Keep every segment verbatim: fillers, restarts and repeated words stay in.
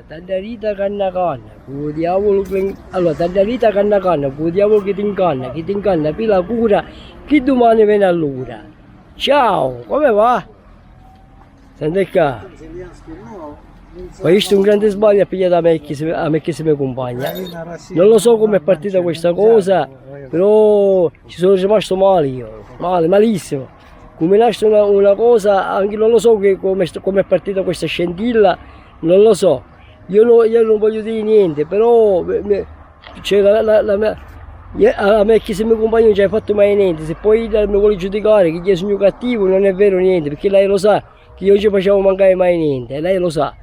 T'adda rita canna canna, cu diavulu chi, allora, t'adda rita canna canna, cu diavulu chi ti ncanna, chi ti ncanna pi la cura, chi dumani veni allura. Ciao, come va? Senti ccà. Ho visto un grande sbaglio, ha pigliato a me, chi si, a me, chi si me compagna. Non lo so come è partita questa cosa, però ci sono rimasto male io, male, malissimo. Cuminasti una, una cosa, anche non lo so che come, st- come è partita questa scintilla, non lo so. Io, no- io non voglio dire niente, però me- me- cioè, la, la- la mia, ie- a me chi si mi compagno non ci hai fatto mai niente. Se poi ella mi vuole giudicare che io sono cattivo, non è vero niente, perché lei lo sa che io non ci facevo mancare mai niente, lei lo sa.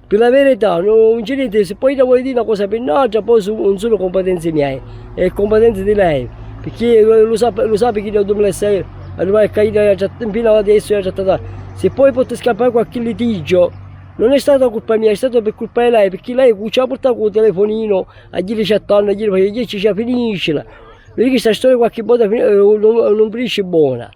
Pi la verità, no, non c'è niente, se poi ella vuole dire una cosa per un'altra, poi su- non sono competenze mie, è competenze di lei, perché lo, lo sa, lo sa che nel duemilasei arrivai a caire, infino adesso era trattata. Se poi posso scappare qualche litigio, non è stata colpa mia, è stato per colpa di lei, perché lei ci ha portato con il telefonino a diciotto anni, a dire, dieci, ci finiscila. Vedi che sta storia qualche volta fin- eh, non, non finisce buona.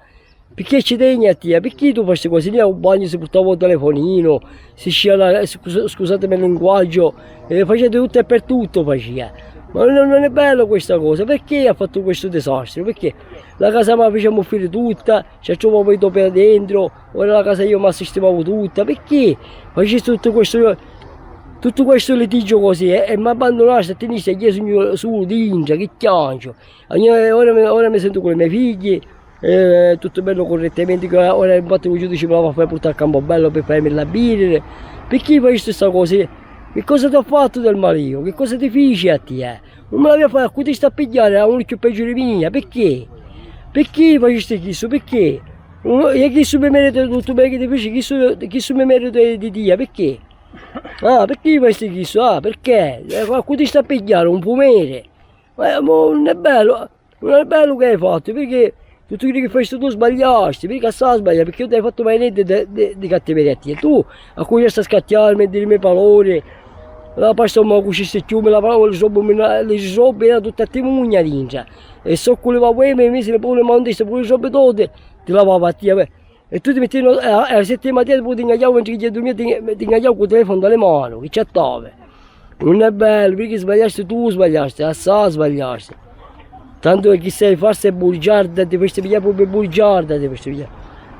Picchì ci tegni a tia? Picchì tu fai sti cosi? Io u bagnu si purtava u telefoninu, si scia la, scu- scusatemi il linguaggio, e facete tutto e per tutto facìa. Ma non, non è bello questa cosa, perché ha fatto questo disastro? Perché la casa ma facciamo offrire tutta, ci trovo poi dopo dentro, ora la casa io mi sistemavo tutta, perché faceste tutto questo, tutto questo litigio così e, e mi abbandonasti e teniste io sogno solo dentro, che chiancio. Ogni- Ora, mi- ora mi sento con i miei figli, eh, tutto bello correttamente, che ora infatti il giudice me la fa fare portare a campo bello per farmi la birra. Perché fai questa cosa? Che cosa ti ho fatto del male io? Che cosa ti fici a te? Non me la voglio fare, a cui ti sta a pigliare a uno più peggio di mia? Perché? Perché facesti questo? Perché? E questo mi merita tutto bene che ti feci, questo, questo mi merita di Dio, perché? Ah, perché facesti questo? Ah, perché? Eh, a cui ti sta a pigliare? Un fumere? Ma mo non è bello, non è bello che hai fatto, perché tutto quello che fai tu sbagliasti, perché sta sbagliare, perché io non ti hai fatto mai niente di, di, di cattiveria a te. Tu a cui stai a scattiarmi e dirmi parole, la pasta ma cuciste più, me la parola, le robe, me la- le robe era tutta a te mugna dintra. E so quello va bene, mi se ne pure ma non ti pure le robe tutte, ti lavava a te, vabbè. E tu ti mettevi a, a sette di mattina, poi ti ingagliavo mentre che dormivi, ti, ti ingagliavo con il telefono dalle mani, che c'è tave. Non è bello, perché sbagliasti tu, sbagliasti, assai sbagliasti. Tanto che sei falsa e bugiarda, ti fai pigliare proprio bugiarda, ti fai pigliare.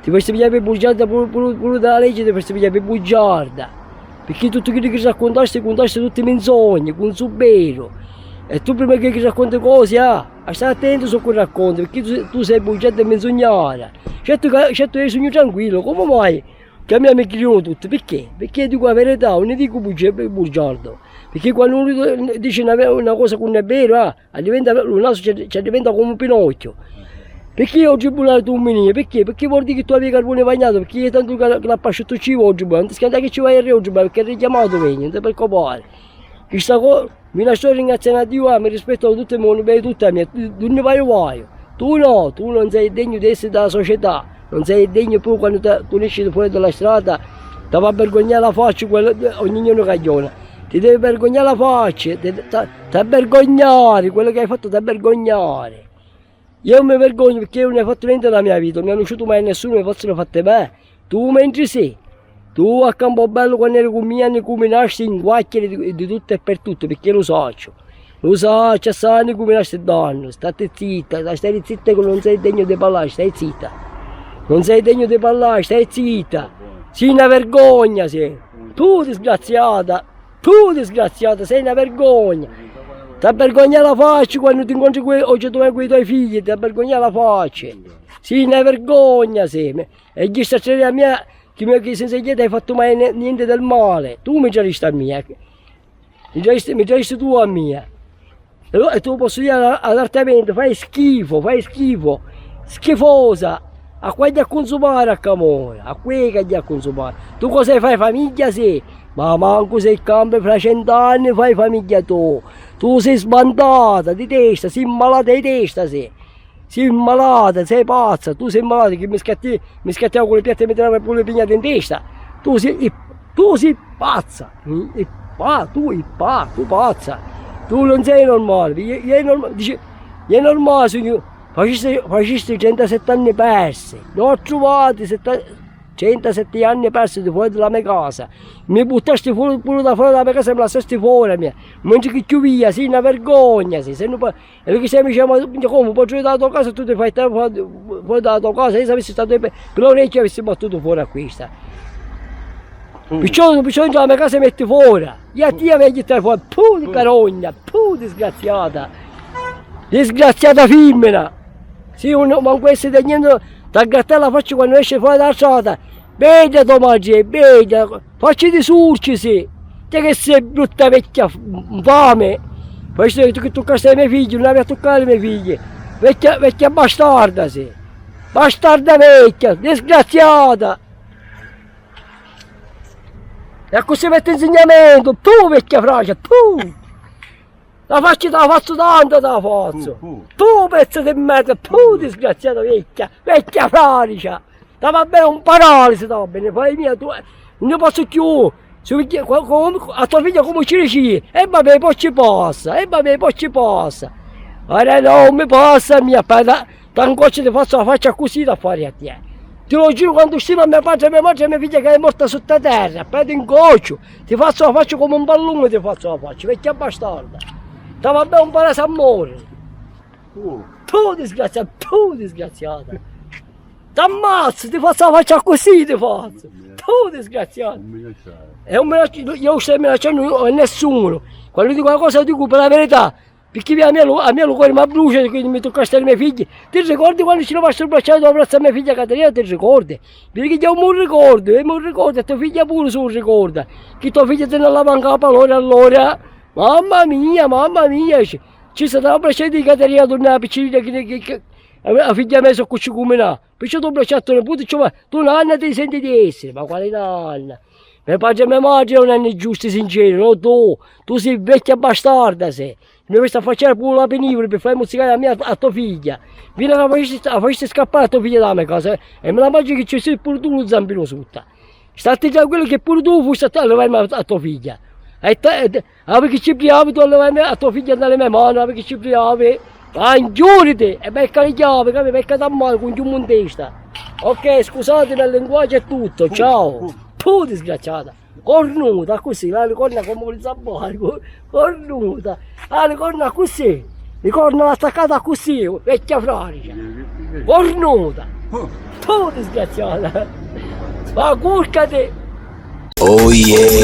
Ti fai pigliare per bugiarda pure, pure, pure dalla legge, ti fai pigliare per bugiarda. Perché tutto quello che raccontasti, contasti tutti menzogne, con supero. E tu prima che racconti cose, ah, stai attento su quel racconto, perché tu, tu sei bugiarda e menzognara. Certo che, certo io sono tranquillo, come mai? Che a mia mi criano tutti, perché? Perché dico la verità, non ne dico bugie, bugiardo. Perché quando uno dice una, una cosa che non è vera, ah, diventa, il naso ci, ci diventa come un pinocchio. Perché io ho tribulato un minimo? Perché? Perché vuol dire che tu avevi carbone bagnato, perché io tanto che la pascio tu ci vuoi tribulare, non ti scandare che ci vai a tribulare, perché è richiamato vegno, non ti preoccupare. Questa cosa, mi lascio ringraziare a Dio, ah, mi rispetto a tutto il mondo, beh, tutta la mia, dove vai vai. Tu no, tu non sei degno di essere della società, non sei degno pure quando te- tu ne esci fuori dalla strada, ti va a vergognare la faccia quello, ogni giorno cagiona. Ti devi vergognare la faccia, ti ti- ti vergognare, quello che hai fatto ti vergognare. Io mi vergogno perché io non ho fatto niente nella mia vita, non mi ha conosciuto mai nessuno, mi faccio le fatte bene. Tu mentre sei, tu a Campobello quando eri con me ne cuminasti in guacchiere di, di tutto e per tutto, perché lo saccio. Lo saccio, assai ne cuminasti danno. State zitta, stai zitta che non sei degno di parlare, stai zitta. Non sei degno di parlare, stai zitta. Sei una vergogna, sei. Tu disgraziata, tu disgraziata, sei una vergogna. Ti vergogna la faccia quando ti incontri con, oggi tu vai con i tuoi figli, ti vergogna la faccia. Sei una vergogna, sei. E gli sta a mia che mi, che senza di te hai fatto mai ne- niente del male. Tu mi tradisti a mia. Mi tradisti, mi tradisti tu a mia. E lo- e tu lo posso dire a- apertamente, fai schifo, fai schifo. Schifosa. A quale a consumare a camora? A quei che a consumare. Tu cosa fai famiglia sì? Ma manco se cambi fra cent'anni fai famiglia tu. Tu sei sbandata di testa, sei malata di testa sì. Sei malata, sei pazza, tu sei malata che mi scatti, mi scattiavo con le piatte e mi tirava pure le pignate in testa. Tu sei, tu sei pazza, e pa, tu, e pa, tu pazza. Tu non sei normale, io, io è norma- dice, io è normale, signor, faciste, faciste trentasette anni persi, non ho trovato sette, Trentasette anni persi di fora di la me casa. Mi buttasti fu-, puru da fora della me casa e mi lassasti fora, mia. Mentri chi chiuvia, sì, una vergogna, sì. Se non po-, e lui che si mi diceva, ma come, poi giù dalla tua casa tu ti fai stare fuori, fuori dalla tua casa, io se avessi stato io per, per l'orecchio avessi battuto fuori a questa. Perciò, perciò dentro la mia casa metti fora. Io a tia vedi stare fuori, puh, di carogna, puh, disgraziata. Disgraziata femmina. Sì, uno, ma questo da niente, ti aggratta la faccia quando esce fuori dalla strada. Bedda tua madre, bedda, facci di surci, sì. Te che sei brutta vecchia f-, infame. Facci che tu, che tu castai i miei figli, non avevi a toccare i miei figli. Vecchia, vecchia bastarda, sì. Bastarda vecchia, disgraziata. E così metti insegnamento, tu vecchia fracia, tu. La faccio, te la faccio tanto, te la faccio. Pu, pu. Tu, pezzo di merda, tu, disgraziata vecchia, vecchia fradicia. Ti va bene un paralisi, ti va bene, fai mia, tu, eh, non ne posso più. Se vedi, co-, co-, a tua figlia come ci dici? E vabbè, poi ci passa, e vabbè, poi ci passa. Ora no, mi passa mia, poi da, T'ancocciu, ti fazzu la faccia così da fari a tia. Ti lo giuru quantu stimo a me patri, a me matri e a me figghia ca è morta sutta terra, poi t'ancocciu, ti fazzu la faccia come un pallone, ti fazzu la faccia, vecchia bastarda. Ti va bene un parasi a mori. Tu disgraziata, tu disgraziata. T'ammazzu, ti fazzu la faccia così, ti fazzu. Tu disgraziata. E non mi lasci-, io non sto minacciando a nessuno. Quando dico una cosa dico per la verità. Picchì a mia lu, a mia lu cori m'abbrucia, quindi mi tocca stari i me figghi. Ti ricordi quannu ci lu mastru bracciaru tu abbracci a me figghia Caterina, ti ricordi? Vidi chi già un ricordu, e un ricordu, e to figghia puru su ricorda. Chi to figghia ti nni allavanca a palori allora. Mamma mia, mamma mia, ci, ci stata abbracciata di Caterina, torna a piccinina, chi, chi, chi, a, a figghia mia so cucci cuminà. Perciò tu abbracciato niputi, ci va, tu nanna ti senti di essere, ma quale nanna? Me patri e me matri è un anni giusti, sinceri, no tu, tu sei vecchia bastarda, sei. Mi vesti a facciare pure la penivoli per fare muzzicare a mia, a tua figlia. Vino che la facesti, la facesti scappare a tua figlia da me casa, eh, e me la immagino che ci sei pure tu lo zampino sotto. Statti tranquillo che pure tu fusti a, a levarmi a, a tua figlia. E te, e te, ah, perché ci priavi tu a levarmi a tua figlia dalle mie mani, ah, perché ci priavi. Ah, ingiuriti, e becca le chiavi, capì? Becca da male con giù in testa. Ok, scusatemi, il linguaggio è tutto, ciao. Tu disgraziata. Cornuta, così, la corna come un zampone, co-, cornuta. Ah, le corna così. Le corna attaccate così, vecchia fradicia. Cornuta. Tu disgraziata. Ma curcati. Oh yeah!